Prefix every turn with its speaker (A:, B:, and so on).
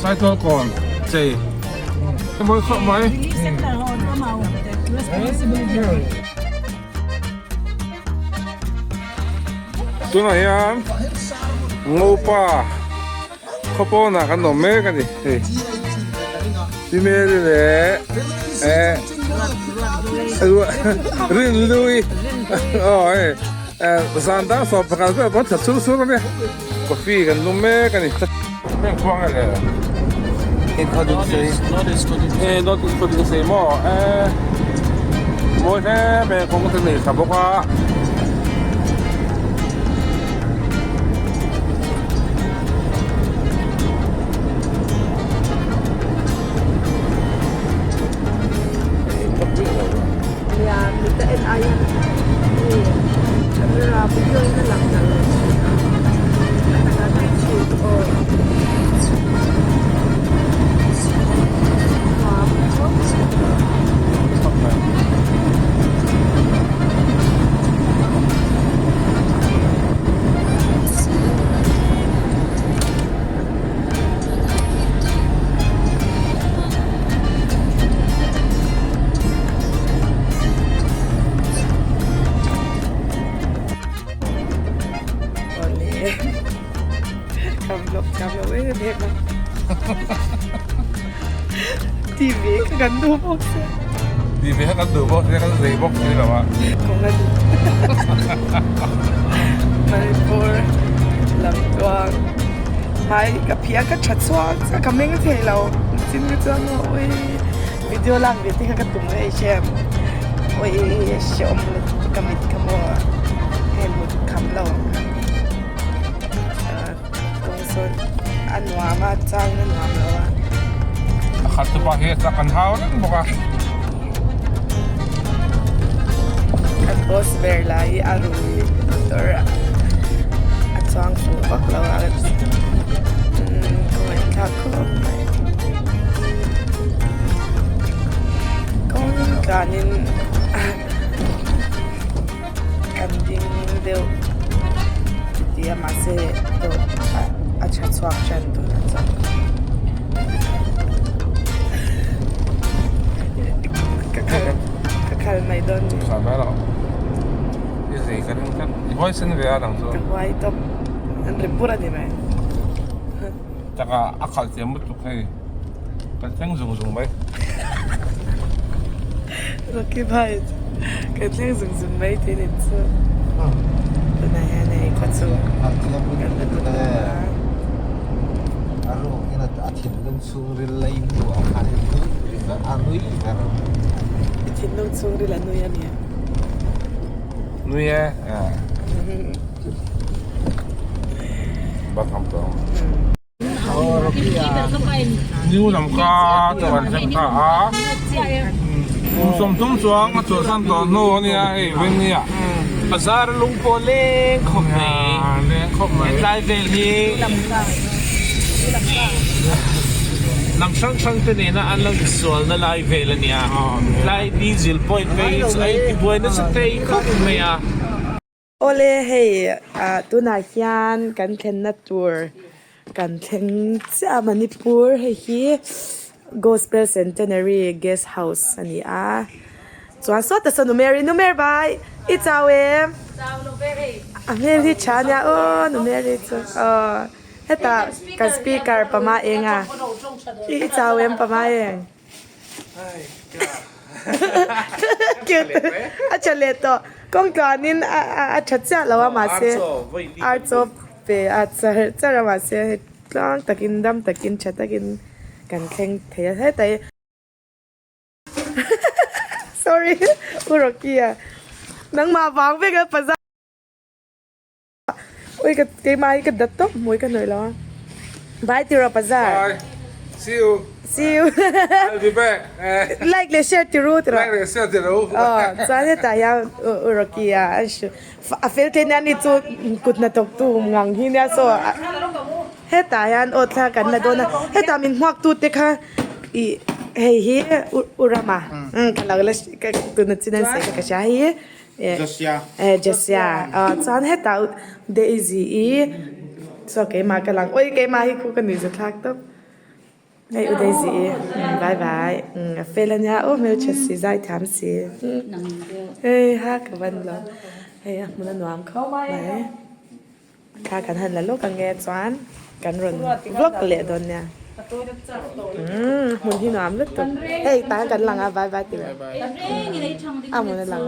A: Saitual kawn chei mawi khawp mai. Tunah hian Ngopa khaw pawnah kan awm mek a ni hei Pi Mary leh eh Rinlui aw hei zan dang 11 vel pawn thla sur sur a nia. Coffee kan lum mek a ni. Heng khuang e le. Eh North East khaw ding sei maw eh mawi hle mai a kawng te nei tha bawk a.
B: Nia mit a en ai hian hei camera video in a lang nalh lo thin a a takah daih thin aw nuam Awle ka vlog thiam lo em em a ti ve kha kan duh bawk sia
A: ti ve kha kan duh bawk sia kan zei bawk si lo a
B: kawng a duh Manipur lam chuan hmai ka phih a ka tha chhuak chiah ka meng thei lo chin ka chuan awi video lak ve te kha ka tum ngei hrem awi hreawm lutuk ka mit kha maw hei mut kham lo ang kha kawng sawn a nuam a chang a nuam lo a.
A: A khat chu pah hi a chak an hau reng bawk a.
B: Kan boss ber lah hi a rui motor a chuang fuh vak lo a kawngaihthlak khawp mai. Kawng tlanin kan ding deuh tih a mahse dawt a tha chhuak tan tûnah chuan. Ka khal ka khal mai dawn ni.
A: Sa mai lo. I zei ka ring tlat. I huaisen ve a dang chu.
B: Ka huai tawp. An ri pur a ni mai.
A: Taka a khalh chiam lutuk hei. Kan thleng zung zung mai.
B: Rocky bhai kan thleng zung zung mai tih ni chu. Tunah hian hei khaw chu kan la lut lo a.
C: A rukin a thinlung chhungril la in hmuh ang khan a nui ber.
B: I thinlung chhungril a nui a nia.
A: Nui e. Bak am tawh. New Lamka chu kan thleng ta a kum 30 chuang a chhuahsan tawh hnu a nia hei Venia
D: Bazar lung pawh leng khawp mai
A: leng khawp mai
D: hetlai vel hi hnam hrang hrang te nena an lo insualna lai vel a nia tlai diesel point phei hi chu a intibuai nasa thei khawp mai a.
B: Awle hei ah tunah hian kan thlenna tur kan thleng chiah a Manipur hei hi Gospel Centenary Guest House a ni a chuan sawtah sawn Numeri Numer bai i chau em a hmel hi tha ania aw Numeri chu aw hetah kan speaker pama eng a i chau em pama eng. A tha leh tawh kawng tluanin a tha chiah lo a mahse ar chaw pe a char char a mahse hei tluang takin dam takin tha takin kan thleng thei a hetai sorry u Rocky a nangmah vang vek a paza. Ui ka keimah hi ka dat tawp hmui ka hnawih lo a. Bye tiraw Pazar.
A: Bye. See you.
B: See you.
A: I'll be back.
B: Like leh share ti ru tiraw.
A: Like leh share ti ru.
B: Aw chuan hetah hian u Rocky a a fel thei nia ni chu kut hnathawk tu ngang hi nia saw hetah hian aw thla kan la dawn a hetah min hmuak tu te kha ih hei hi u Rama ka lo la tuna chin an sawi kha ka hria hei hi.
C: Josia.
B: Eh Josia ah chuan hetah Daisy i saw keimah ka lang oi keimah hi khu ka nuih zathlak tawp. Hei u Daisy i bye bye a fel ania aw hmeltha si zai thiam si hei ha ka van lo hei a hmun a nuam khawp mai thla kan han la lawk ange chuan kan rawn vlog leh dawn nia umm hmun hi nuam lutuk hei tah hian kan lang a bye bye ti a hmun a lang.